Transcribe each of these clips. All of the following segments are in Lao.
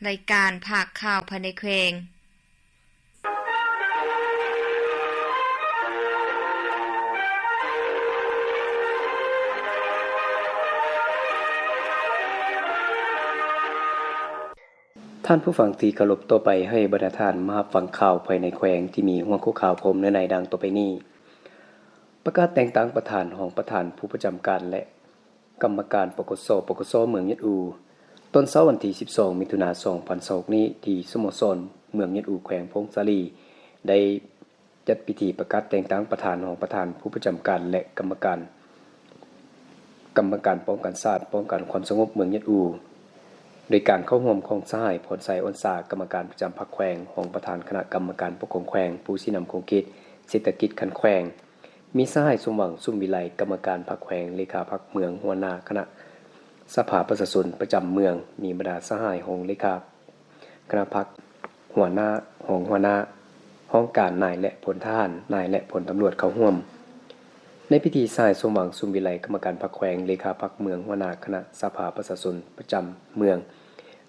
ລາຍການພາກຂ່າວພາຍໃນແຂວງ. ທ່ານຜູ້ຟັງທີ່ເຄົາລົບ, ຕໍ່ໄປໃຫ້ບັນດາທ່ານມາຮັບຟັງຂ່າວພາຍໃນແຂວງທີ່ມີຫົວຂໍ້ຂ່າວພ້ອມເນື້ອໃນດັ່ງຕໍ່ໄປນີ້. ປະກາດແຕ່ງຕັ້ງປະທານ, ຮອງປະທານ, ຜູ້ປະຈຳການ ແລະ ກຳມະການ ປກສ ປກສ ເມືອງຍອດອູ. ຕອນເຊົ້າວັນທີສິບສອງ ມິຖຸນາ ສອງພັນຊາວຫົກນີ້ ທີ່ສະໂມສອນເມືອງຍອດອູ ແຂວງຜົ້ງສາລີ ໄດ້ຈັດພິທີປະກາດແຕ່ງຕັ້ງປະທານ, ຮອງປະທານ, ຜູ້ປະຈຳການ ແລະ ກຳມະການ ກຳມະການປ້ອງກັນຊາດ, ປ້ອງກັນຄວາມສະຫງົບເມືອງຍອດອູ ໂດຍການເຂົ້າຮ່ວມຂອງສະຫາຍ ພອນໄຊ ອ່ອນສາ ກຳມະການປະຈຳພັກແຂວງ, ຮອງປະທານຄະນະກຳມະການປົກຄອງແຂວງ, ຜູ້ຊີ້ນຳຂົງເຂດເສດຖະກິດຂັ້ນແຂວງ, ມີສະຫາຍ ສົມຫວັງ ສຸມວິໄລ ກຳມະການພັກແຂວງ, ເລຂາພັກເມືອງ, ຫົວໜ້າຄະນະສະພາປະຊາຊົນປະຈຳເມືອງ, ມີບັນດາສະຫາຍຮອງເລຂາຄະນະພັກ, ຫົວໜ້າ, ຮອງຫົວໜ້າຫ້ອງການ, ນາຍ ແລະ ພົນທະຫານ, ນາຍ ແລະ ພົນຕຳຫຼວດເຂົ້າຮ່ວມ. ໃນພິທີ, ສະຫາຍ ສົມຫວັງ ສຸມວິໄລ ກຳມະການພັກແຂວງ, ເລຂາພັກເມືອງ, ຫົວໜ້າຄະນະສະພາປະຊາຊົນປະຈຳເມືອງ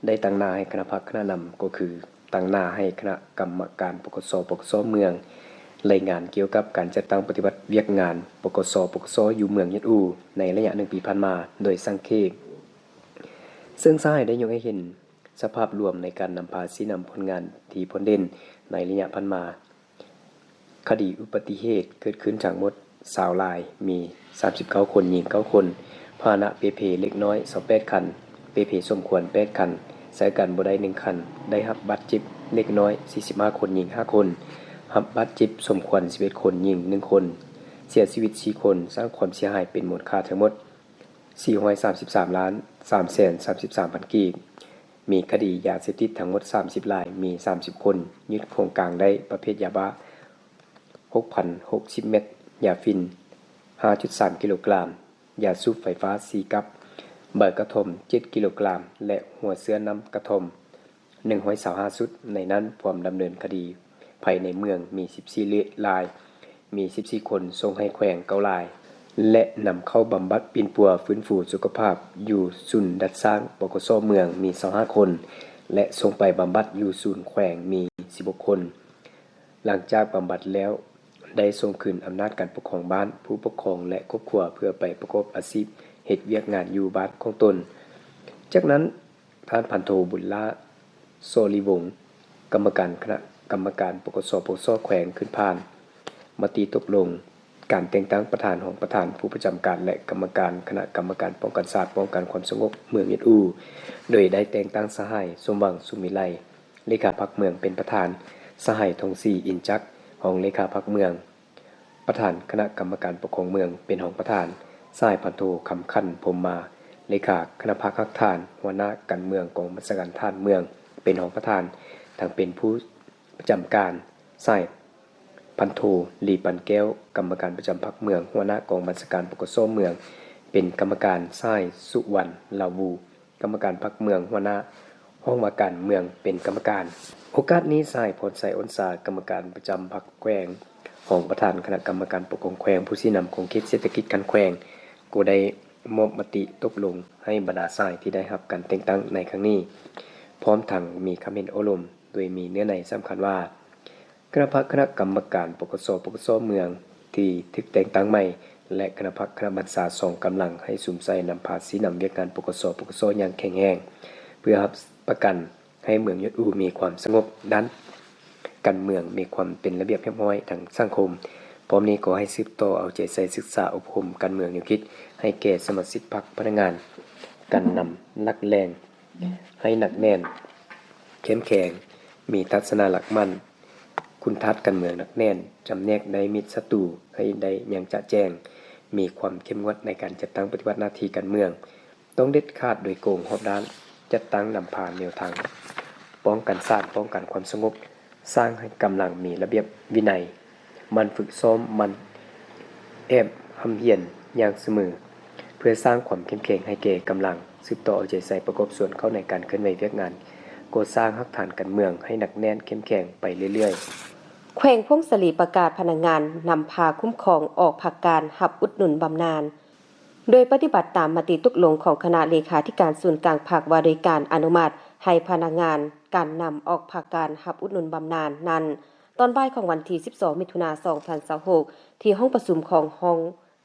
ໄດ້ຕາງໜ້າໃຫ້ຄະນະພັກຄະນະນຳ ກໍຄື ຕາງໜ້າໃຫ້ຄະນະກຳມະການ ປກສ ປກສ ເມືອງ ລາຍງານກ່ຽວກັບການຈັດຕັ້ງປະຕິບັດວຽກງານ ປກສ ປກສ ຢູ່ເມືອງຍອດອູ ໃນໄລຍະໜຶ່ງປີຜ່ານມາ ໂດຍສັງເຂບ. ເຊິ່ງສະຫາຍໄດ້ຍົກໃຫ້ເຫັນສະພາບລວມໃນການນຳພາຊີ້ນຳຜົນງານທີ່ພົ້ນເດັ່ນໃນໄລຍະຜ່ານມາ. ຄະດີອຸບັດຕິເຫດເກີດຂຶ້ນທັງໝົດຊາວລາຍ, ມີສາມສິບເກົ້າຄົນ, ຍິງເກົ້າຄົນ, ພາຫະນະເປ່ເພເລັກນ້ອຍຊາວແປດຄັນ, ເປ່ເພສົມຄວນແປດຄັນ, ໃຊ້ການບໍ່ໄດ້ໜຶ່ງຄັນ, ໄດ້ຮັບບາດເຈັບເລັກນ້ອຍສີ່ສິບຫ້າຄົນ, ຍິງຫ້າຄົນ, ຮັບບາດເຈັບສົມຄວນສິບເອັດຄົນ, ຍິງໜຶ່ງຄົນ, ເສຍຊີວິດສີ່ຄົນ, ສ້າງຄວາມເສຍຫາຍເປັນມູນຄ່າທັງໝົດສີ່ຮ້ອຍສາມສິບສາມລ້ານສາມແສນສາມສິບສາມພັນກີບ. ມີຄະດີຢາເສບຕິດທັງໝົດສາມສິບລາຍ, ມີສາມສິບຄົນ, ຍຶດຂອງກາງໄດ້ປະເພດຢາບ້າຫົກພັນຫົກສິບເມັດ, ຢາຝິ່ນຫ້າຈຸດສາມກິໂລກຣາມ, ຢາສູບໄຟຟ້າສີ່ກັບ, ໃບກະທ່ອມເຈັດກິໂລກຣາມ ແລະ ຫົວເຊື້ອນ້ຳກະທ່ອມໜຶ່ງຮ້ອຍຊາວຫ້າຊຸດ. ໃນນັ້ນ ພວມດຳເນີນຄະດີ ພາຍໃນເມືອງມີສິບສີ່ລາຍ, ມີສິບສີ່ຄົນ, ສົ່ງໃຫ້ແຂວງເກົ້າລາຍ ແລະ ນຳເຂົ້າບຳບັດປິ່ນປົວຟື້ນຟູສຸຂະພາບຢູ່ສູນດັດສ້າງ ປກສ ເມືອງມີຊາວຫ້າຄົນ ແລະ ສົ່ງໄປບຳບັດຢູ່ສູນແຂວງມີສິບຫົກຄົນ. ຫຼັງຈາກບຳບັດແລ້ວ ໄດ້ສົ່ງຄືນອຳນາດການປົກຄອງບ້ານ, ຜູ້ປົກຄອງ ແລະ ຄອບຄົວ ເພື່ອໄປປະກອບອາຊີບເຮັດວຽກງານຢູ່ບ້ານຂອງຕົນ. ຈາກນັ້ນ ທ່ານພັນໂທ ບຸນຫຼ້າ ສໍລີວົງ ກຳມະການຄະນະກຳມະການ ປກສ ປກສ ແຂວງ ຂຶ້ນຜ່ານມະຕິຕົກລົງການແຕ່ງຕັ້ງປະທານ, ຮອງປະທານ, ຜູ້ປະຈຳການ ແລະ ກຳມະການຄະນະກຳມະການປ້ອງກັນຊາດ, ປ້ອງກັນຄວາມສະຫງົບເມືອງຍອດອູ, ໂດຍໄດ້ແຕ່ງຕັ້ງສະຫາຍ ສົມຫວັງ ສຸມວິໄລ ເລຂາພັກເມືອງ ເປັນປະທານ, ສະຫາຍ ທອງສີ ອິນຈັກ ຮອງເລຂາພັກເມືອງ ປະທານຄະນະກຳມະການປົກຄອງເມືອງ ເປັນຮອງປະທານ, ສະຫາຍ ພັນໂທ ຄຳຂັນ ພົມມາ ເລຂາຄະນະພັກຮາກຖານ, ຫົວໜ້າການເມືອງກອງບັນຊາການທະຫານເມືອງ ເປັນຮອງປະທານ ທັງເປັນຜູ້ປະຈຳການ, ສະຫາຍ ພັນໂທ ລີ ປານແກ້ວ ກຳມະການປະຈຳພັກເມືອງ, ຫົວໜ້າກອງບັນຊາການ ປກສ ເມືອງ ເປັນກຳມະການ, ສະຫາຍ ສຸວັນ ລາວູ ກຳມະການພັກເມືອງ, ຫົວໜ້າຫ້ອງວ່າການເມືອງ ເປັນກຳມະການ. ໂອກາດນີ້ ສະຫາຍ ພອນໄຊ ອ່ອນສາ ກຳມະການປະຈຳພັກແຂວງ, ຮອງປະທານຄະນະກຳມະການປົກຄອງແຂວງ, ຜູ້ຊີ້ນຳຂົງເຂດເສດຖະກິດຂັ້ນແຂວງ ກໍໄດ້ມອບມະຕິຕົກລົງໃຫ້ບັນດາສະຫາຍທີ່ໄດ້ຮັບການແຕ່ງຕັ້ງໃນຄັ້ງນີ້, ພ້ອມທັງມີຄຳເຫັນໂອ້ລົມ ໂດຍມີເນື້ອໃນສຳຄັນວ່າ ຄະນະພັກຄະນະກຳມະການ ປກສ ປກສ ເມືອງ ທີ່ຖືກແຕ່ງຕັ້ງໃໝ່ ແລະ ຄະນະພັກຄະນະບັນຊາສອງກຳລັງໃຫ້ສຸມໃສ່ນຳພາຊີ້ນຳວຽກງານ ປກສ ປກສ ຢ່າງແຂງແຮງ ເພື່ອຮັບປະກັນໃຫ້ເມືອງຍອດອູມີຄວາມສະຫງົບດ້ານການເມືອງ, ມີຄວາມເປັນລະບຽບຮຽບຮ້ອຍທາງສັງຄົມ. ພ້ອມນີ້ກໍໃຫ້ສືບຕໍ່ເອົາໃຈໃສ່ສຶກສາອົບຮົມການເມືອງແນວຄິດໃຫ້ແກ່ສະມາຊິກພັກ, ພະນັກງານ, ການນຳຫຼັກແຫຼ່ງ ໃຫ້ໜັກແໜ້ນ, ເຂັ້ມແຂງ, ມີທັດສະນະຫຼັກໝັ້ນ, ຄຸນທາດການເມືອງໜັກແໜ້ນ, ຈຳແນກໄດ້ມິດສັດຕູໃຫ້ໄດ້ຢ່າງຈະແຈ້ງ, ມີຄວາມເຂັ້ມງວດໃນການຈັດຕັ້ງປະຕິບັດໜ້າທີ່ການເມືອງ, ຕ້ອງເດັດຂາດໂດຍກົງຮອບດ້ານ, ຈັດຕັ້ງນຳພາແນວທາງປ້ອງກັນຊາດ, ປ້ອງກັນຄວາມສະຫງົບ, ສ້າງໃຫ້ກຳລັງມີລະບຽບວິໄນ, ໝັ່ນຝຶກຊ້ອມ, ໝັ່ນແອບຮ່ຳຮຽນຢ່າງສະເໝີ, ເພື່ອສ້າງຄວາມເຂັ້ມແຂງໃຫ້ແກ່ກຳລັງ, ສືບຕໍ່ເອົາໃຈໃສ່ປະກອບສ່ວນເຂົ້າໃນການເຄື່ອນໄຫວວຽກງານ, ກໍ່ສ້າງຮາກຖານການເມືອງໃຫ້ໜັກແໜ້ນເຂັ້ມແຂງໄປເລື້ອຍໆ. ແຂວງຜົ້ງສາລີປະກາດພະນັກງານນຳພາຄຸ້ມຄອງອອກພັກການຮັບອຸດໜູນບຳນານ. ໂດຍປະຕິບັດຕາມມະຕິຕົກລົງຂອງຄະນະເລຂາທິການສູນກາງພັກ ວ່າໂດຍການອະນຸມັດ ໃຫ້ພະນັກງານການນຳອອກພັກການຮັບອຸດໜູນບຳນານນັ້ນ, ຕອນບ່າຍຂອງວັນທີສິບສອງ ມິຖຸນາ ສອງພັນຊາວຫົກ ທີ່ຫ້ອງປະຊຸມຂອງຫ້ອງ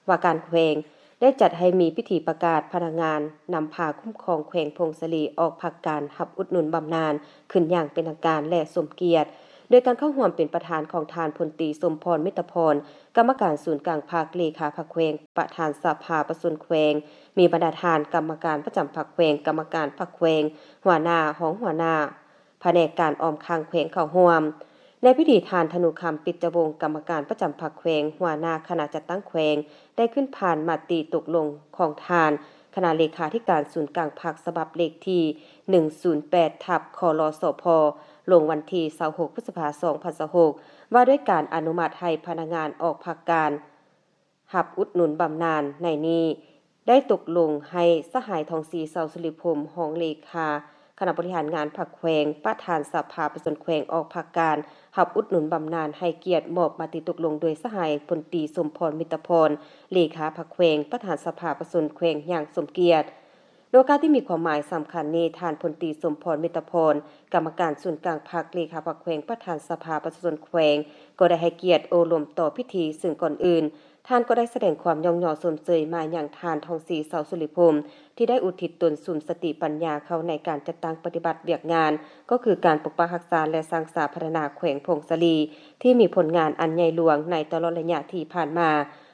ວ່າການແຂວງ ໄດ້ຈັດໃຫ້ມີພິທີປະກາດພະນັກງານນຳພາຄຸ້ມຄອງແຂວງຜົ້ງສາລີອອກພັກການຮັບອຸດໜູນບຳນານຂຶ້ນຢ່າງເປັນທາງການ ແລະ ສົມກຽດ ໂດຍການເຂົ້າຮ່ວມເປັນປະທານຂອງທ່ານ ພົນຕີ ສົມພອນ ມິດຕະພອນ ກຳມະການສູນກາງພັກ, ເລຂາພັກແຂວງ, ປະທານສະພາປະຊາຊົນແຂວງ, ມີບັນດາທ່ານກຳມະການປະຈຳພັກແຂວງ, ກຳມະການພັກແຂວງ, ຫົວໜ້າ, ຮອງຫົວໜ້າພະແນກການອອມຄັງແຂວງເຂົ້າຮ່ວມ. ໃນພິທີ ທ່ານ ທະນູຄຳ ປິດຈະວົງ ກຳມະການປະຈຳພັກແຂວງ, ຫົວໜ້າຄະນະຈັດຕັ້ງແຂວງ ໄດ້ຂຶ້ນຜ່ານມະຕິຕົກລົງຂອງທ່ານຄະນະເລຂາທິການສູນກາງພັກ ສະບັບເລກທີ ໜຶ່ງສູນແປດ ທັບ ຄລສພ ລົງວັນທີ ຊາວຫົກ ພຶດສະພາ ສອງພັນຊາວຫົກ ວ່າດ້ວຍການອະນຸມັດໃຫ້ພະນັກງານອອກພັກການ ຮັບອຸດໜູນບຳນານໃນນີ້ ໄດ້ຕົກລົງໃຫ້ສະຫາຍ ທອງສີ ເສົາສຸລິພົມ ຮອງເລຂາຄະນະບໍລິຫານງານພັກແຂວງ, ປະທານສະພາປະຊາຊົນແຂວງອອກພັກການຮັບອຸດໜູນບຳນານ ໃຫ້ກຽດມອບມະຕິຕົກລົງໂດຍສະຫາຍ ພົນຕີ ສົມພອນ ມິດຕະພອນ ເລຂາພັກແຂວງ, ປະທານສະພາປະຊາຊົນແຂວງຢ່າງສົມກຽດ. ໃນໂອກາດທີ່ມີຄວາມໝາຍສຳຄັນນີ້, ທ່ານ ພົນຕີ ສົມພອນ ມິດຕະພອນ ກຳມະການສູນກາງພັກ, ເລຂາພັກແຂວງ, ປະທານສະພາປະຊາຊົນແຂວງ ກໍໄດ້ໃຫ້ກຽດໂອ້ລົມຕໍ່ພິທີ, ເຊິ່ງກ່ອນອື່ນ ທ່ານກໍໄດ້ສະແດງຄວາມຍ້ອງຍໍຊົມເຊີຍມາຍັງທ່ານ ທອງສີ ເສົາສຸລິພົມ ທີ່ໄດ້ອຸທິດຕົນສຸມສະຕິປັນຍາເຂົ້າໃນການຈັດຕັ້ງປະຕິບັດວຽກງານ, ກໍຄືການປົກປັກຮັກສາ ແລະ ສ້າງສາພັດທະນາແຂວງຜົ້ງສາລີ ທີ່ມີຜົນງານອັນໃຫຍ່ຫຼວງໃນຕະຫຼອດໄລຍະທີ່ຜ່ານມາ.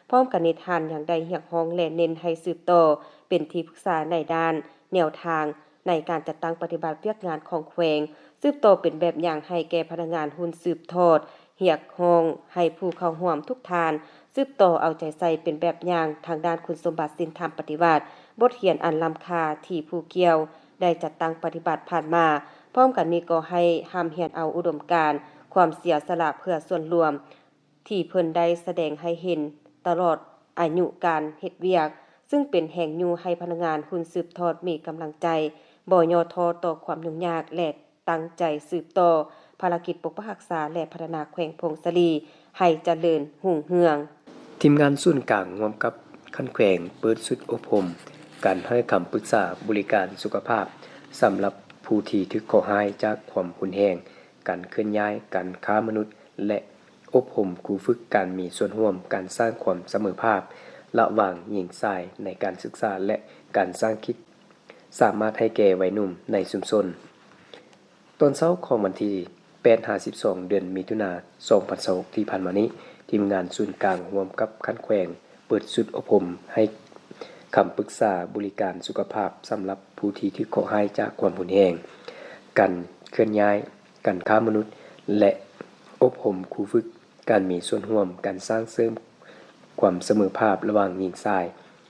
ພ້ອມກັນນີ້, ທ່ານຍັງໄດ້ຮຽກຮ້ອງ ແລະ ເນັ້ນໃຫ້ສືບຕໍ່ເປັນທີ່ປຶກສາໃນດ້ານແນວທາງໃນການຈັດຕັ້ງປະຕິບັດວຽກງານຂອງແຂວງ, ສືບຕໍ່ເປັນແບບຢ່າງໃຫ້ແກ່ພະນັກງານຮຸ່ນສືບທອດ, ຮຽກຮ້ອງໃຫ້ຜູ້ເຂົ້າຮ່ວມທຸກທ່ານ ສືບຕໍ່ເອົາໃຈໃສ່ເປັນແບບຢ່າງທາງດ້ານຄຸນສົມບັດສິນທຳປະຕິວັດ, ບົດຮຽນອັນລ້ຳຄ່າທີ່ຜູ້ກ່ຽວໄດ້ຈັດຕັ້ງປະຕິບັດຜ່ານມາ. ພ້ອມກັນນີ້ກໍໃຫ້ຮ່ຳຮຽນເອົາອຸດົມການຄວາມເສຍສະຫຼະເພື່ອສ່ວນລວມ ທີ່ເພິ່ນໄດ້ສະແດງໃຫ້ເຫັນຕະຫຼອດອາຍຸການເຮັດວຽກ, ຊຶ່ງເປັນແຮງຍູ້ໃຫ້ພະນັກງານຮຸ່ນສືບທອດມີກຳລັງໃຈ, ບໍ່ຍໍ້ທໍ້ຕໍ່ຄວາມຫຍຸ້ງຍາກ ແລະ ຕັ້ງໃຈສືບຕໍ່ພາລະກິດປົກປັກຮັກສາ ແລະ ພັດທະນາແຂວງຜົ້ງສາລີໃຫ້ຈະເລີນຮຸ່ງເຮືອງ. ທີມງານສູນກາງຮ່ວມກັບຂັ້ນແຂວງເປີດຊຸດອົບຮົມການໃຫ້ຄຳປຶກສາບໍລິການສຸຂະພາບສຳລັບຜູ້ທີ່ຖືກເຄາະຮ້າຍຈາກຄວາມຮຸນແຮງ, ການເຄື່ອນຍ້າຍ, ການຄ້າມະນຸດ ແລະ ອົບຮົມຄູຝຶກການມີສ່ວນຮ່ວມ, ການສ້າງຄວາມສະເໝີພາບລະຫວ່າງຍິງຊາຍໃນການສຶກສາ ແລະ ການສ້າງຂີດສາມາດໃຫ້ແກ່ໄວໜຸ່ມໃນຊຸມຊົນ. ຕອນເຊົ້າຂອງວັນທີແປດຫາສິບສອງ ເດືອນມິຖຸນາ ສອງພັນຊາວຫົກ ທີ່ຜ່ານມານີ້, ທີມງານສູນກາງຮ່ວມກັບຂັ້ນແຂວງ ເປີດຊຸດອົບຮົມໃຫ້ຄຳປຶກສາບໍລິການສຸຂະພາບສຳລັບຜູ້ທີ່ຖືກເຄາະຮ້າຍຈາກຄວາມຮຸນແຮງ, ການເຄື່ອນຍ້າຍ, ການຄ້າມະນຸດ ແລະ ອົບຮົມຄູຝຶກການມີສ່ວນຮ່ວມ, ການສ້າງເສີມຄວາມສະເໝີພາບລະຫວ່າງຍິງຊາຍ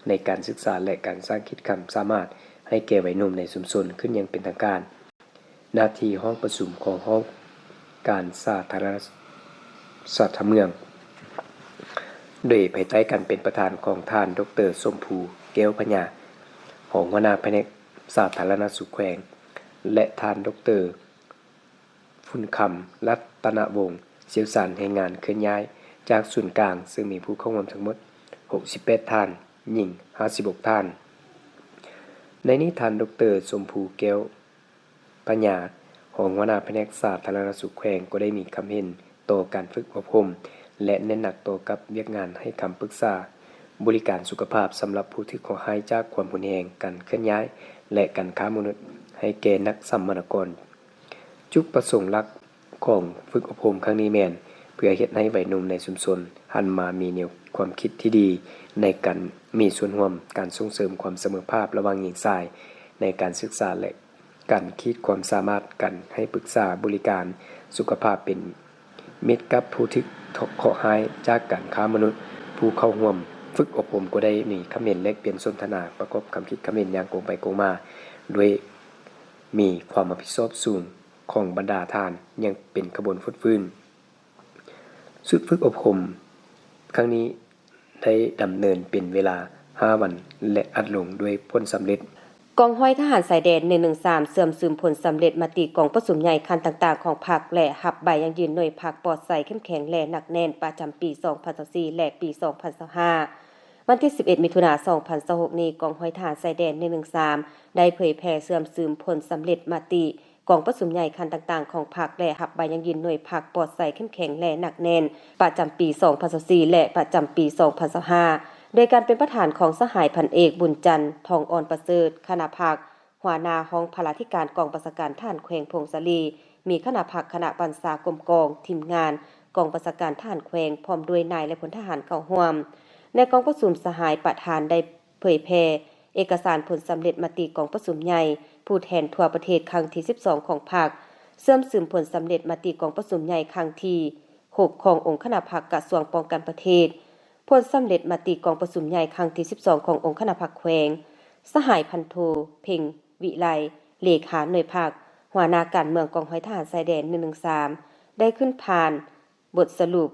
ໃນການສຶກສາ ແລະ ການສ້າງຂີດຄວາມສາມາດໃຫ້ແກ່ໄວໜຸ່ມໃນຊຸມຊົນຂຶ້ນຢ່າງເປັນທາງການ. ໜ້າທີ່ຫ້ອງປະຊຸມຂອງຫ້ອງການສາທາລະນະສຸກເມືອງ ໂດຍພາຍໃຕ້ການເປັນປະທານຂອງທ່ານ ດອກເຕີ ສົມພູ ແກ້ວພະຍາ ຮອງຫົວໜ້າພະແນກສາທາລະນະສຸກແຂວງ ແລະ ທ່ານ ດອກເຕີ ຝຸ່ນຄຳ ລັດຕະນະວົງ ຊ່ຽວຊານແຮງງານເຄື່ອນຍ້າຍຈາກສູນກາງ, ເຊິ່ງມີຜູ້ເຂົ້າຮ່ວມທັງໝົດ ຫົກສິບແປດ ທ່ານ, ຍິງ ຫ້າສິບຫົກ ທ່ານ. ໃນນີ້ ທ່ານ ດອກເຕີ ສົມພູ ແກ້ວ ພະຍາ ຮອງຫົວໜ້າພະແນກສາທາລະນະສຸກແຂວງ ກໍໄດ້ມີຄຳເຫັນຕໍ່ການຝຶກອົບຮົມ ແລະ ເນັ້ນໜັກຕໍ່ກັບວຽກງານໃຫ້ຄຳປຶກສາບໍລິການສຸຂະພາບສຳລັບຜູ້ຖືກເຄາະຮ້າຍຈາກຄວາມຮຸນແຮງ, ການເຄື່ອນຍ້າຍ ແລະ ການຄ້າມະນຸດ ໃຫ້ແກ່ນັກສຳມະນາກອນ. ຈຸດປະສົງຫຼັກຂອງຝຶກອົບຮົມຄັ້ງນີ້ແມ່ນ ເພື່ອເຮັດໃຫ້ໄວໜຸ່ມໃນຊຸມຊົນຫັນມາມີແນວຄວາມຄິດທີ່ດີໃນການມີສ່ວນຮ່ວມ, ການສົ່ງເສີມຄວາມສະເໝີພາບລະຫວ່າງຍິງຊາຍໃນການສຶກສາ ແລະ ການຂີດຄວາມສາມາດ, ການໃຫ້ປຶກສາບໍລິການສຸຂະພາບເປັນມິດກັບຜູ້ຖືກເຄາະຮ້າຍຈາກການຄ້າມະນຸດ. ຜູ້ເຂົ້າຮ່ວມຝຶກອົບຮົມກໍໄດ້ມີຄຳເຫັນແລກປ່ຽນສົນທະນາ ປະກອບຄຳຄິດຄຳເຫັນຢ່າງກົງໄປກົງມາ ດ້ວຍມີຄວາມຮັບຜິດຊອບສູງຂອງບັນດາທ່ານຢ່າງເປັນຂະບວນຟົດຟື້ນ. ຊຸດຝຶກອົບຮົມຄັ້ງນີ້ ໄດ້ດຳເນີນເປັນເວລາຫ້າວັນ ແລະ ອັດລົງດ້ວຍຜົນສຳເລັດ. ກອງຮ້ອຍທະຫານຊາຍແດນ ໜຶ່ງໜຶ່ງສາມ ເຊື່ອມຊຶມຜົນສຳເລັດມະຕິກອງປະຊຸມໃຫຍ່ຂັ້ນຕ່າງໆຂອງພັກ ແລະ ຮັບໃບຢັ້ງຢືນໜ່ວຍພັກປອດໃສ ເຂັ້ມແຂງ ແລະ ໜັກແໜ້ນ ປະຈຳປີສອງພັນຊາວສີ່ ແລະ ປີສອງພັນຊາວຫ້າ. ວັນທີສິບເອັດ ມິຖຸນາ ສອງພັນຊາວຫົກນີ້, ກອງຮ້ອຍທະຫານຊາຍແດນ ໜຶ່ງໜຶ່ງສາມ ໄດ້ເຜີຍແຜ່ເຊື່ອມຊຶມຜົນສຳເລັດມະຕິກອງປະຊຸມໃຫຍ່ຂັ້ນຕ່າງໆຂອງພັກ ແລະ ຮັບໃບຢັ້ງຢືນໜ່ວຍພັກປອດໃສເຂັ້ມແຂງ ແລະ ໜັກແໜ້ນ ປະຈຳປີສອງພັນຊາວສີ່ ແລະ ປະຈຳປີສອງພັນຊາວຫ້າ ໂດຍການເປັນປະທານຂອງສະຫາຍພັນເອກ ບຸນຈັນ ທອງອ່ອນປະເສີດ, ຄະນະພັກ, ຫົວໜ້າຫ້ອງພະລາທິການກອງບັນຊາການທະຫານແຂວງຜົ້ງສາລີ, ມີຄະນະພັກ, ຄະນະບັນຊາກົມກອງ, ທີມງານກອງບັນຊາການທະຫານແຂວງ ພ້ອມດ້ວຍນາຍ ແລະ ພົນທະຫານເຂົ້າຮ່ວມ. ໃນກອງປະຊຸມ, ສະຫາຍປະທານໄດ້ເຜີຍແຜ່ເອກະສານຜົນສຳເລັດມະຕິກອງປະຊຸມໃຫຍ່ຜູ້ແທນທົ່ວປະເທດຄັ້ງທີສິບສອງຂອງພັກ, ເຊື່ອມຊຶມຜົນສຳເລັດມະຕິກອງປະຊຸມໃຫຍ່ຄັ້ງທີຫົກຂອງອົງຄະນະພັກກະຊວງປ້ອງກັນປະເທດ, ຜົນສຳເລັດມະຕິກອງປະຊຸມໃຫຍ່ຄັ້ງທີສິບສອງຂອງອົງຄະນະພັກແຂວງ. ສະຫາຍພັນໂທ ເພັງວິໄລ ເລຂາໜ່ວຍພັກ, ຫົວໜ້າການເມືອງກອງຮ້ອຍທະຫານຊາຍແດນ ໜຶ່ງໜຶ່ງສາມ ໄດ້ຂຶ້ນຜ່ານບົດສະຫຼຸບ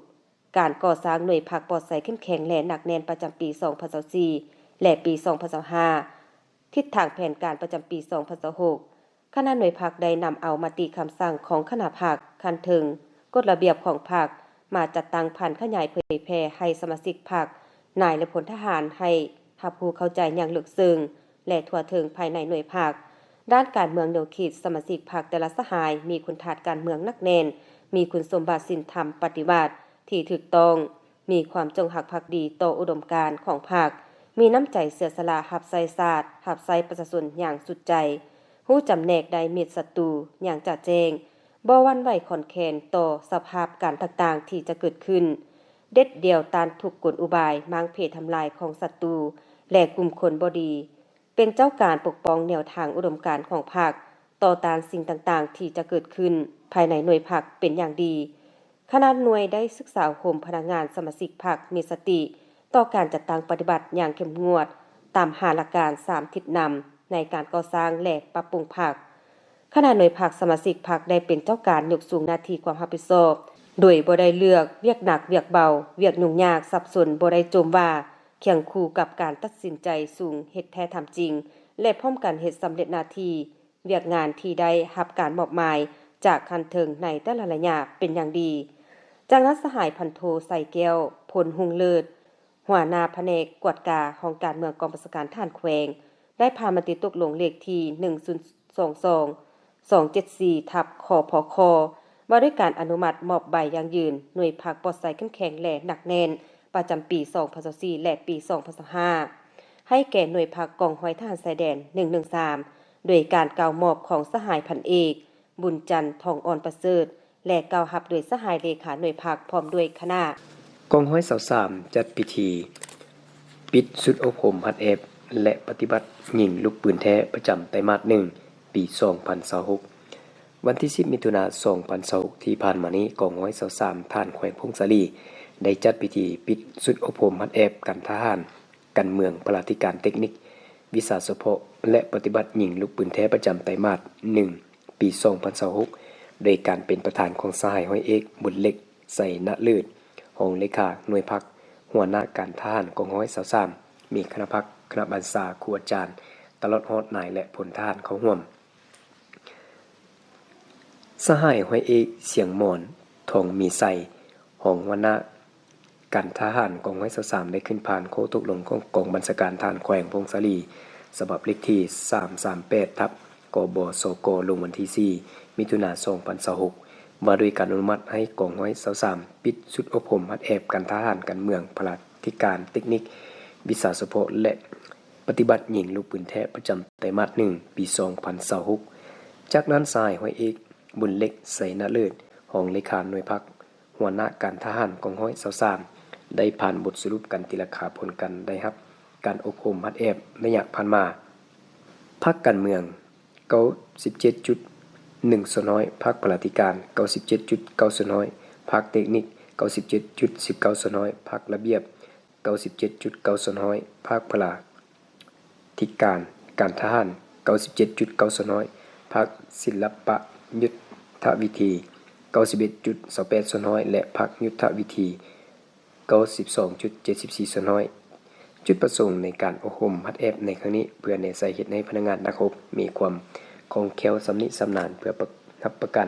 ການກໍ່ສ້າງໜ່ວຍພັກປອດໃສເຂັ້ມແຂງ ແລະ ໜັກແໜ້ນປະຈຳປີສອງພັນຊາວສີ່ ແລະ ປີສອງພັນຊາວຫ້າ, ທິດທາງແຜນການປະຈຳປີສອງພັນຊາວຫົກ. ຄະນະໜ່ວຍພັກໄດ້ນຳເອົາມະຕິຄຳສັ່ງຂອງຄະນະພັກຂັ້ນເທິງ, ກົດລະບຽບຂອງພັກ ມາຈັດຕັ້ງຜັນຂະຫຍາຍເຜີຍແຜ່ໃຫ້ສະມາຊິກພັກ, ນາຍ ແລະ ພົນທະຫານ ໃຫ້ຮັບຮູ້ເຂົ້າໃຈຢ່າງເລິກເຊິ່ງ ແລະ ທົ່ວເຖິງພາຍໃນໜ່ວຍພັກ. ດ້ານການເມືອງແນວຄິດ, ສະມາຊິກພັກແຕ່ລະສະຫາຍມີຄຸນທາດການເມືອງໜັກແໜ້ນ, ມີຄຸນສົມບັດສິນທຳປະຕິວັດທີ່ຖືກຕ້ອງ, ມີຄວາມຈົງຮັກພັກດີຕໍ່ອຸດົມການຂອງພັກ, ມີນ້ຳໃຈເສຍສະຫຼະຮັບໃຊ້ຊາດ, ຮັບໃຊ້ປະຊາຊົນຢ່າງສຸດໃຈ, ຮູ້ຈຳແນກໄດ້ມິດສັດຕູຢ່າງຈະແຈ້ງ, ບໍ່ຫວັ່ນໄຫວຄອນແຄນຕໍ່ສະພາບການຕ່າງໆທີ່ຈະເກີດຂຶ້ນ, ເດັດດ່ຽວຕ້ານທຸກກົນອຸບາຍມ້າງເພທຳລາຍຂອງສັດຕູ ແລະ ກຸ່ມຄົນບໍ່ດີ, ເປັນເຈົ້າການປົກປ້ອງແນວທາງອຸດົມການຂອງພັກ, ຕໍ່ຕ້ານສິ່ງຕ່າງໆທີ່ຈະເກີດຂຶ້ນພາຍໃນໜ່ວຍພັກເປັນຢ່າງດີ. ຄະນະໜ່ວຍໄດ້ສຶກສາອົບຮົມພະນັກງານສະມາຊິກພັກມີສະຕິຕໍ່ການຈັດຕັ້ງປະຕິບັດຢ່າງເຂັ້ມງວດ ຕາມຫ້າຫຼັກການສາມທິດນຳໃນການກໍ່ສ້າງ ແລະ ປັບປຸງພັກ. ຄະນະໜ່ວຍພັກ, ສະມາຊິກພັກໄດ້ເປັນເຈົ້າການຍົກສູງໜ້າທີ່ຄວາມຮັບຜິດຊອບ ໂດຍບໍ່ໄດ້ເລືອກວຽກໜັກວຽກເບົາ, ວຽກຫຍຸ້ງຍາກສັບສົນ, ບໍ່ໄດ້ຈົ່ມວ່າ, ຄຽງຄູ່ກັບການຕັດສິນໃຈສູງ, ເຮັດແທ້ທຳຈິງ ແລະ ພ້ອມກັນເຮັດສຳເລັດໜ້າທີ່ ວຽກງານທີ່ໄດ້ຮັບການມອບໝາຍຈາກຂັ້ນເທິງໃນແຕ່ລະໄລຍະເປັນຢ່າງດີ. ຈາກນັ້ນ, ສະຫາຍພັນໂທ ໄຊແກ້ວ ພົນຮຸ່ງເລີດ, ຫົວໜ້າພະແນກກວດກາຫ້ອງການເມືອງກອງບັນຊາການທະຫານແຂວງ ໄດ້ຜ່ານມະຕິຕົກລົງເລກທີໜຶ່ງສູນສອງສອງ ສອງເຈັດສີ່ ທັບ ຄພຄ ວ່າດ້ວຍການອະນຸມັດມອບໃບຢັ້ງຢືນໜ່ວຍພັກປອດໃສເຂັ້ມແຂງ ແລະ ໜັກແໜ້ນ ປະຈຳປີສອງພັນຊາວສີ່ ແລະ ປີສອງພັນຊາວຫ້າ ໃຫ້ແກ່ໜ່ວຍພັກກອງຮ້ອຍທະຫານຊາຍແດນ ໜຶ່ງໜຶ່ງສາມ ໂດຍການກ່າວມອບຂອງສະຫາຍພັນເອກ ບຸນຈັນ ທອງອ່ອນປະເສີດ ແລະ ກ່າວຮັບໂດຍສະຫາຍເລຂາໜ່ວຍພັກ ພ້ອມດ້ວຍຄະນະ. ກອງຮ້ອຍຊາວສາມ ຈັດພິທີປິດຊຸດອົບຮົມຫັດແອບ ແລະ ປະຕິບັດຍິງລູກປືນແທ້ປະຈຳໄຕມາດໜຶ່ງ ປີສອງພັນຊາວຫົກ. ວັນທີສິບ ມິຖຸນາ ສອງພັນຊາວຫົກ ທີ່ຜ່ານມານີ້, ກອງຮ້ອຍຊາວສາມ ທະຫານແຂວງຜົ້ງສາລີ ໄດ້ຈັດພິທີປິດຊຸດອົບຮົມຫັດແອບການທະຫານ, ການເມືອງ, ພະລາທິການ, ເຕັກນິກ, ວິຊາສະເພາະ ແລະ ປະຕິບັດຍິງລູກປືນແທ້ປະຈຳໄຕມາດໜຶ່ງ ປີສອງພັນຊາວຫົກ ໂດຍການເປັນປະທານຂອງສະຫາຍຮ້ອຍເອກ ບຸນເລັກ ໄຊນະເລີດ ຮອງເລຂາໜ່ວຍພັກ, ຫົວໜ້າການທະຫານກອງຮ້ອຍຊາວສາມ, ມີຄະນະພັກ, ຄະນະບັນຊາ, ຄູອາຈານ, ຕະຫຼອດຮອດນາຍ ແລະ ພົນທະຫານເຂົ້າຮ່ວມ. ສະຫາຍຮ້ອຍເອກ ຊຽງໝອນ ທອງມີໄຊ ຮອງຫົວໜ້າການທະຫານກອງຮ້ອຍຊາວສາມ ໄດ້ຂຶ້ນຜ່ານຂໍ້ຕົກລົງຂອງກອງບັນຊາການທະຫານແຂວງຜົ້ງສາລີ ສະບັບເລກທີສາມສາມແປດ ທັບ ກບສກ ລົງວັນທີສີ່ ມິຖຸນາ ສອງພັນຊາວຫົກ ວ່າດ້ວຍການອະນຸມັດໃຫ້ກອງຮ້ອຍຊາວສາມ ປິດຊຸດອົບຮົມຫັດແອບການທະຫານ, ການເມືອງ, ພະລາທິການ, ເຕັກນິກ, ວິຊາສະເພາະ ແລະ ປະຕິບັດຍິງລູກປືນແທ້ປະຈຳໄຕມາດໜຶ່ງ ປີສອງພັນຊາວຫົກ. ຈາກນັ້ນ, ສະຫາຍຮ້ອຍເອກ ບຸນເລັກ ໄຊນະເລີດ ຮອງເລຂາໜ່ວຍພັກ, ຫົວໜ້າການທະຫານກອງຮ້ອຍຊາວສາມ ໄດ້ຜ່ານບົດສະຫຼຸບການຕີລາຄາຜົນການໄດ້ຮັບການອົບຮົມຫັດແອບໄລຍະຜ່ານມາ. ພັກການເມືອງ ເກົ້າສິບເຈັດຈຸດໜຶ່ງສ່ວນຮ້ອຍ, ພັກພະລາທິການ ເກົ້າສິບເຈັດຈຸດເກົ້າສ່ວນຮ້ອຍ, ພັກເຕັກນິກ ເກົ້າສິບເຈັດຈຸດສິບເກົ້າສ່ວນຮ້ອຍ, ພັກລະບຽບ ເກົ້າສິບເຈັດຈຸດເກົ້າສ່ວນຮ້ອຍ, ພັກພະລາທິການການທະຫານ ເກົ້າສິບເຈັດຈຸດເກົ້າສ່ວນຮ້ອຍ, ພັກສິລະປະຍຸດທະວິທີ ເກົ້າສິບເອັດຈຸດຊາວແປດສ່ວນຮ້ອຍ ແລະ ພັກຍຸດທະວິທີ ເກົ້າສິບສອງຈຸດເຈັດສິບສີ່ສ່ວນຮ້ອຍ. ຈຸດປະສົງໃນການອົບຮົມຫັດແອບໃນຄັ້ງນີ້ ເພື່ອແນໃສ່ເຮັດໃຫ້ພະນັກງານນັກຮົບມີຄວາມຄ່ອງແຄ້ວຊຳນິຊຳນານ ເພື່ອປະ ຮັບປະກັນ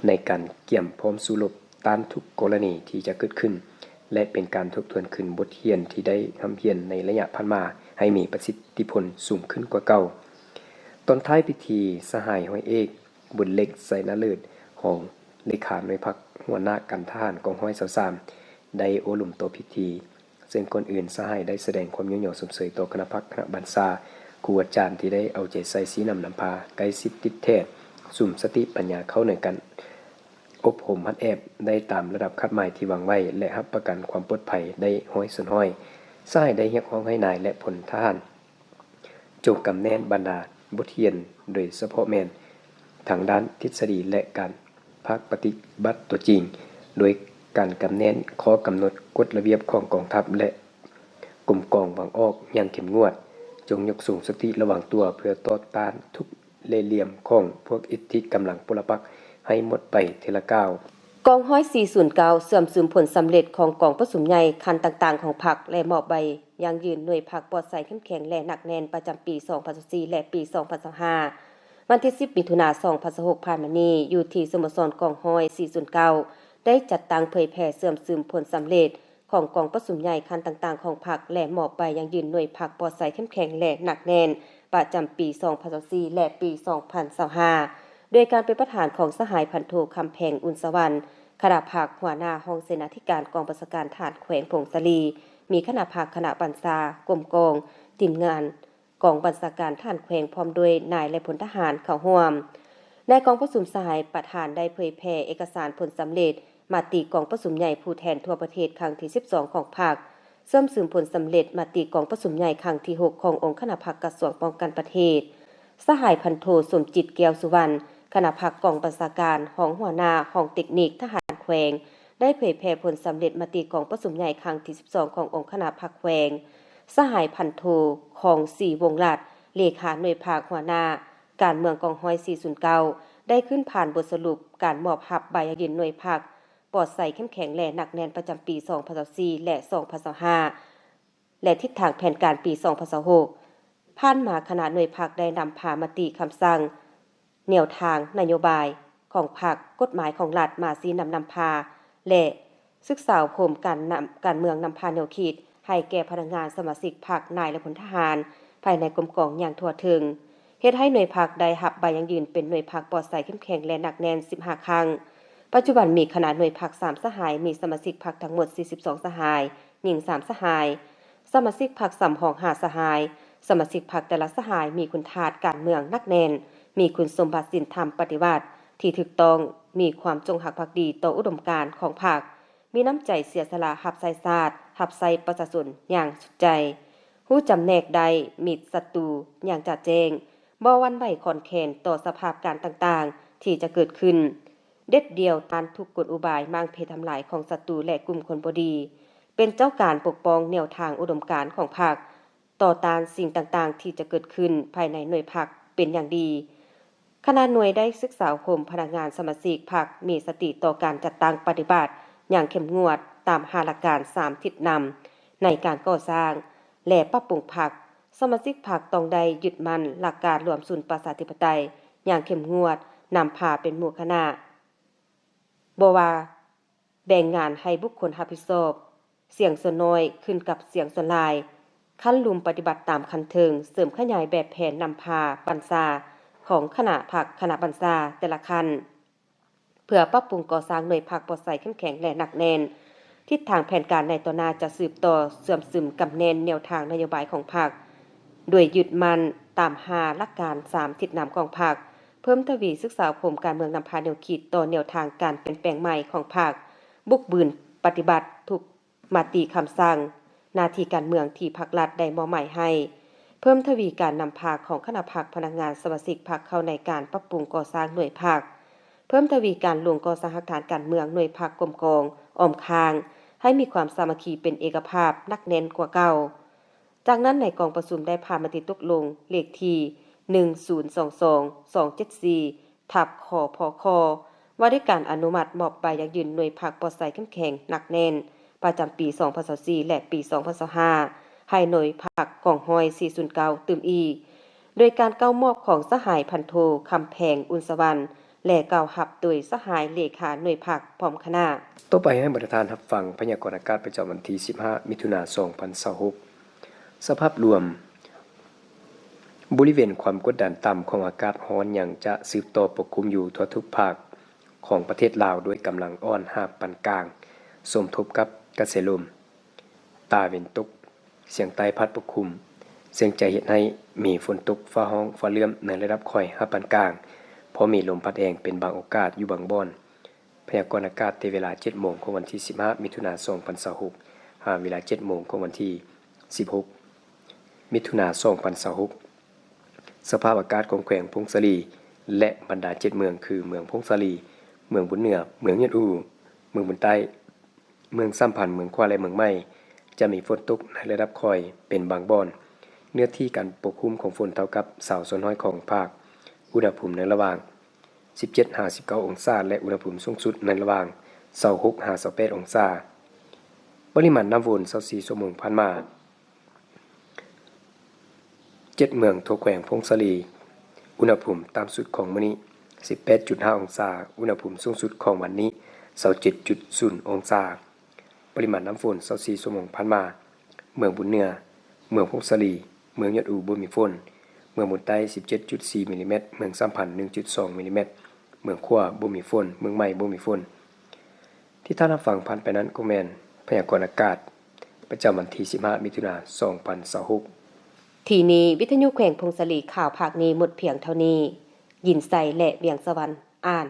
ໃນການກຽມພ້ອມສູ້ລົບຕ້ານທຸກກໍລະນີທີ່ຈະເກີດຂຶ້ນ ແລະ ເປັນການທົບທວນຄືນບົດຮຽນທີ່ໄດ້ຮ່ຳຮຽນໃນໄລຍະຜ່ານມາໃຫ້ມີປະສິດທິຜົນສູງຂຶ້ນກວ່າເກົ່າ. ຕອນທ້າຍພິທີ, ສະຫາຍຮ້ອຍເອກ ບຸນເລັກ ໄຊນະເລີດ ຮອງເລຂາໜ່ວຍພັກ ຫົວໜ້າການທະຫານກອງຮ້ອຍຊາວສາມ ໄດ້ໂອ້ລົມຕໍ່ພິທີ, ເຊິ່ງກ່ອນອື່ນສະຫາຍໄດ້ສະແດງຄວາມຍ້ອງຍໍຊົມເຊີຍຕໍ່ຄະນະພັກຄະນະບັນຊາ, ຄູອາຈານທີ່ໄດ້ເອົາໃຈໃສ່ຊີ້ນຳນຳພາ, ໃກ້ຊິດຕິດແທດ, ສຸມສະຕິປັນຍາເຂົ້າໃນການອົບຮົມຫັດແອບໄດ້ຕາມລະດັບຄາດໝາຍທີ່ວາງໄວ້ ແລະ ຮັບປະກັນຄວາມປອດໄພໄດ້ຮ້ອຍສ່ວນຮ້ອຍ. ສະຫາຍໄດ້ຮຽກຮ້ອງໃຫ້ນາຍ ແລະ ພົນທະຫານ ຈົ່ງກຳແໜ້ນບັນດາບົດຮຽນ, ໂດຍສະເພາະແມ່ນທາງດ້ານທິດສະດີ ແລະ ການພາກປະຕິບັດຕົວຈິງ, ໂດຍການກຳແໜ້ນຂໍ້ກຳນົດກົດລະບຽບຂອງກອງທັບ ແລະ ກົມກອງວາງອອກຢ່າງເຂັ້ມງວດ, ຈົ່ງຍົກສູງສະຕິລະວັງຕົວເພື່ອຕໍ່ຕ້ານທຸກເລ່ຫຼ່ຽມຂອງພວກອິດທິກຳລັງປົລະປັກໃຫ້ໝົດໄປເທື່ອລະກ້າວ. ກອງຮ້ອຍສີ່ສູນເກົ້າ ເຊື່ອມຊຶມຜົນສຳເລັດຂອງກອງປະຊຸມໃຫຍ່ຂັ້ນຕ່າງໆຂອງພັກ ແລະ ມອບໃບຢັ້ງຢືນໜ່ວຍພັກປອດໃສເຂັ້ມແຂງ ແລະ ໜັກແໜ້ນ ປະຈຳປີສອງພັນຊາວສີ່ ແລະ ປີສອງພັນຊາວຫ້າ ວັນທີສິບ ມິຖຸນາ ສອງພັນຊາວຫົກ ຜ່ານມານີ້ ຢູ່ທີ່ສະໂມສອນກອງຮ້ອຍສີ່ສູນເກົ້າ ໄດ້ຈັດຕັ້ງເຜີຍແຜ່ເຊື່ອມຊຶມຜົນສຳເລັດຂອງກອງປະຊຸມໃຫຍ່ຂັ້ນຕ່າງໆຂອງພັກ ແລະ ມອບໃບຢັ້ງຢືນໜ່ວຍພັກປອດໃສເຂັ້ມແຂງ ແລະ ໜັກແໜ້ນ ປະຈຳປີສອງພັນຊາວສີ່ ແລະ ປີສອງພັນຊາວຫ້າ ໂດຍການເປັນປະທານຂອງສະຫາຍພັນໂທ ຄຳແພງ ອຸ່ນສະຫວັນ ຄະນະພັກ ຫົວໜ້າຫ້ອງເສນາທິການກອງບັນຊາການທະຫານແຂວງຜົ້ງສາລີ, ມີຄະນະພັກ, ຄະນະບັນຊາ, ກົມກອງ, ທີມງານກອງບັນຊາການທະຫານແຂວງ ພ້ອມດ້ວຍນາຍ ແລະ ພົນທະຫານເຂົ້າຮ່ວມ. ໃນກອງປະຊຸມ, ສະຫາຍປະທານໄດ້ເຜີຍແຜ່ເອກະສານຜົນສຳເລັດມະຕິກອງປະຊຸມໃຫຍ່ຜູ້ແທນທົ່ວປະເທດຄັ້ງທີສິບສອງຂອງພັກ, ເຊື່ອມຊຶມຜົນສຳເລັດມະຕິກອງປະຊຸມໃຫຍ່ຄັ້ງທີຫົກຂອງອົງຄະນະພັກກະຊວງປ້ອງກັນປະເທດ. ສະຫາຍພັນໂທ ສົມຈິດ ແກ້ວສຸວັນ ຄະນະພັກກອງບັນຊາການ, ຮອງຫົວໜ້າຫ້ອງເຕັກນິກທະຫານແຂວງ ໄດ້ເຜີຍແຜ່ຜົນສຳເລັດມະຕິກອງປະຊຸມໃຫຍ່ຄັ້ງທີສິບສອງຂອງອົງຄະນະພັກແຂວງ. ສະຫາຍພັນໂທ ຄອງສີ ວົງລັດ ເລຂາໜ່ວຍພັກ ຫົວໜ້າການເມືອງກອງຮ້ອຍສີ່ສູນເກົ້າ ໄດ້ຂຶ້ນຜ່ານບົດສະຫຼຸບການມອບຮັບໃບຢັ້ງຢືນໜ່ວຍພັກປອດໃສເຂັ້ມແຂງ ແລະ ໜັກແໜ້ນປະຈຳປີສອງພັນຊາວສີ່ ແລະ ສອງພັນຊາວຫ້າ ແລະ ທິດທາງແຜນການປີສອງພັນຊາວຫົກ. ຜ່ານມາຄະນະໜ່ວຍພັກໄດ້ນຳພາມະຕິຄຳສັ່ງ, ແນວທາງນະໂຍບາຍຂອງພັກ, ກົດໝາຍຂອງລັດມາຊີ້ນຳນຳພາ ແລະ ສຶກສາອົບຮົມການນຳ, ການເມືອງນຳພາແນວຄິດໃຫ້ແກ່ພະນັກງານສະມາຊິກພັກ, ນາຍ ແລະ ພົນທະຫານພາຍໃນກົມກອງຢ່າງທົ່ວເຖິງ, ເຮັດໃຫ້ໜ່ວຍພັກໄດ້ຮັບໃບຢັ້ງຢືນເປັນໜ່ວຍພັກປອດໃສເຂັ້ມແຂງ ແລະ ໜັກແໜ້ນສິບຫ້າຄັ້ງ. ປັດຈຸບັນມີຄະນະໜ່ວຍພັກສາມສະຫາຍ, ມີສະມາຊິກພັກທັງໝົດສີ່ສິບສອງສະຫາຍ, ຍິງສາມສະຫາຍ, ສະມາຊິກພັກສຳຮອງຫ້າສະຫາຍ, ສະມາຊິກພັກແຕ່ລະສະຫາຍມີຄຸນທາດການເມືອງໜັກແໜ້ນ, ມີຄຸນສົມບັດສິນທຳປະຕິວັດທີ່ຖືກຕ້ອງ, ມີຄວາມຈົງຮັກພັກດີຕໍ່ອຸດົມການຂອງພັກ, ມີນ້ຳໃຈເສຍສະຫຼະຮັບໃຊ້ຊາດ, ຮັບໃຊ້ປະຊາຊົນຢ່າງສຸດໃຈ, ຮູ້ຈຳແນກໄດ້ມິດສັດຕູຢ່າງຈະແຈ້ງ, ບໍ່ຫວັ່ນໄຫວຄອນແຄນຕໍ່ສະພາບການຕ່າງໆທີ່ຈະເກີດຂຶ້ນ, ເດັດດ່ຽວຕ້ານທຸກກົນອຸບາຍມ້າງເພທຳລາຍຂອງສັດຕູ ແລະ ກຸ່ມຄົນບໍ່ດີ, ເປັນເຈົ້າການປົກປ້ອງແນວທາງອຸດົມການຂອງພັກ, ຕໍ່ຕ້ານສິ່ງຕ່າງໆທີ່ຈະເກີດຂຶ້ນພາຍໃນໜ່ວຍພັກເປັນຢ່າງດີ. ຄະນະໜ່ວຍໄດ້ສຶກສາອົບຮົມພະນັກງານສະມາຊິກພັກມີສະຕິຕໍ່ການຈັດຕັ້ງປະຕິບັດຢ່າງເຂັ້ມງວດຕາມຫ້າຫຼັກການສາມທິດນຳໃນການກໍ່ສ້າງ ແລະ ປັບປຸງພັກ. ສະມາຊິກພັກຕ້ອງໄດ້ຍຶດໝັ້ນຫຼັກການລວມສູນປະຊາທິປະໄຕຢ່າງເຂັ້ມງວດ, ນຳພາເປັນໝູ່ຄະນະ, ບໍ່ວ່າ ແບ່ງງານໃຫ້ບຸກຄົນຮັບຜິດຊອບ, ສຽງສ່ວນນ້ອຍຂຶ້ນກັບສຽງສ່ວນຫຼາຍ, ຂັ້ນລຸ່ມປະຕິບັດຕາມຂັ້ນເທິງ, ເສີມຂະຫຍາຍແບບແຜນນຳພາບັນຊາຂອງຄະນະພັກ, ຄະນະບັນຊາແຕ່ລະຂັ້ນ, ເພື່ອປັບປຸງກໍ່ສ້າງໜ່ວຍພັກປອດໃສເຂັ້ມແຂງ ແລະ ໜັກແໜ້ນ. ທິດທາງແຜນການໃນຕໍ່ໜ້າຈະສືບຕໍ່ເຊື່ອມຊຶມກຳແໜ້ນແນວທາງນະໂຍບາຍຂອງພັກ, ໂດຍຍຶດໝັ້ນຕາມຫ້າຫຼັກການສາມທິດນຳຂອງພັກ, ເພີ່ມທະວີສຶກສາອົບຮົມການເມືອງນຳພາແນວຄິດຕໍ່ແນວທາງການປ່ຽນແປງໃໝ່ຂອງພັກ, ບຸກບືນປະຕິບັດທຸກມະຕິຄຳສັ່ງ, ໜ້າທີ່ການເມືອງທີ່ພັກລັດໄດ້ມອບໝາຍໃຫ້, ເພີ່ມທະວີການນຳພາຂອງຄະນະພັກ, ພະນັກງານ, ສະມາຊິກພັກເຂົ້າໃນການປັບປຸງກໍ່ສ້າງໜ່ວຍພັກ, ເພີ່ມທະວີການລົງກໍ່ສ້າງຮາກຖານການເມືອງ, ໜ່ວຍພັກ, ກົມກອງ, ອ້ອມຂ້າງ ໃຫ້ມີຄວາມສາມັກຄີເປັນເອກະພາບໜັກແໜ້ນກວ່າເກົ່າ. ຈາກນັ້ນໃນກອງປະຊຸມໄດ້ຜ່ານມະຕິຕົກລົງເລກທີໜຶ່ງສູນສອງສອງ ສອງເຈັດສີ່ ທັບ ຄພຄ ວ່າດ້ວຍການອະນຸມັດມອບໃບຢັ້ງຢືນໜ່ວຍພັກປອດໃສເຂັ້ມແຂງໜັກແໜ້ນປະຈຳປີສອງພັນຊາວສີ່ ແລະ ປີສອງພັນຊາວຫ້າ ໃຫ້ໜ່ວຍພັກກອງຮ້ອຍສີ່ສູນເກົ້າຕື່ມອີກ ໂດຍການກ່າວມອບຂອງສະຫາຍພັນໂທ ຄຳແພງ ອຸ່ນສະຫວັນ ແລະ ກ່າວຮັບໂດຍສະຫາຍເລຂາໜ່ວຍພັກພ້ອມຄະນະ. ຕໍ່ໄປໃຫ້ບັນດາທ່ານຮັບຟັງພະຍາກອນອາກາດປະຈຳວັນທີສິບຫ້າ ມິຖຸນາ ສອງພັນຊາວຫົກ. ສະພາບລວມ, ບໍລິເວນຄວາມກົດດັນຕ່ຳຂອງອາກາດຮ້ອນຍັງຈະສືບຕໍ່ປົກຄຸມຢູ່ທົ່ວທຸກພາກຂອງປະເທດລາວ ດ້ວຍກຳລັງອ່ອນຫາປານກາງ ສົມທົບກັບກະແສລົມ ຕາເວັນຕົກສຽງໃຕ້ພັດປົກຄຸມ, ເຊິ່ງຈະເຮັດໃຫ້ມີຝົນຕົກຟ້າຮ້ອງຟ້າເຫຼື້ອມໃນລະດັບຄ່ອຍຫາປານກາງ, ພໍມີລົມພັດແຮງເປັນບາງໂອກາດຢູ່ບາງບ່ອນ. ພະຍາກອນອາກາດແຕ່ເວລາເຈັດໂມງຂອງວັນທີສິບຫ້າ ມິຖຸນາ ສອງພັນຊາວຫົກ ຫາເວລາເຈັດໂມງຂອງວັນທີສິບຫົກ ມິຖຸນາ ສອງພັນຊາວຫົກ. ສະພາບອາກາດຂອງແຂວງຜົ້ງສາລີ ແລະ ບັນດາເຈັດເມືອງ ຄື ເມືອງຜົ້ງສາລີ, ເມືອງບຸນເໜືອ, ເມືອງຍອດອູ, ເມືອງບຸນໃຕ້, ເມືອງສາມພັນ, ເມືອງຂວາ ແລະ ເມືອງໃໝ່ ຈະມີຝົນຕົກໃນລະດັບຄ່ອຍເປັນບາງບ່ອນ. ເນື້ອທີ່ການປົກຄຸມຂອງຝົນເທົ່າກັບຊາວສ່ວນຮ້ອຍຂອງພາກ. ອຸນຫະພູມໃນລະຫວ່າງສິບເຈັດຫາສິບເກົ້າອົງສາ ແລະ ອຸນຫະພູມສູງສຸດໃນລະຫວ່າງຊາວຫົກຫາຊາວແປດອົງສາ. ປະລິມານນ້ຳຝົນຊາວສີ່ຊົ່ວໂມງຜ່ານມາ. ເຈັດເມືອງທົ່ວແຂວງຜົ້ງສາລີ, ອຸນຫະພູມຕ່ຳສຸດຂອງມື້ນີ້ ສິບແປດຈຸດຫ້າອົງສາ, ອຸນຫະພູມສູງສຸດຂອງວັນນີ້ ຊາວເຈັດຈຸດສູນອົງສາ. ປະລິມານນ້ຳຝົນຊາວສີ່ຊົ່ວໂມງຜ່ານມາ, ເມືອງບຸນເໜືອ, ເມືອງຜົ້ງສາລີ, ເມືອງຍອດອູບໍ່ມີຝົນ, ເມືອງບຸນໃຕ້ ສິບເຈັດຈຸດສີ່ມິລລີແມັດ, ເມືອງສາມພັນ ໜຶ່ງຈຸດສອງມິລລີແມັດ, ເມືອງຂວາບໍ່ມີຝົນ, ເມືອງໃໝ່ບໍ່ມີຝົນ. ທີ່ທ່ານຮັບຟັງຜ່ານໄປນັ້ນກໍແມ່ນພະຍາກອນອາກາດປະຈຳວັນທີສິບຫ້າ ມິຖຸນາ ສອງພັນຊາວຫົກ. ທີ່ນີ້ ວິທະຍຸແຂວງຜົ້ງສາລີ, ຂ່າວພາກນີ້ໝົດພຽງເທົ່ານີ້. ຍິນໄຊ ແລະ ວຽງສະຫວັນ ອ່ານ.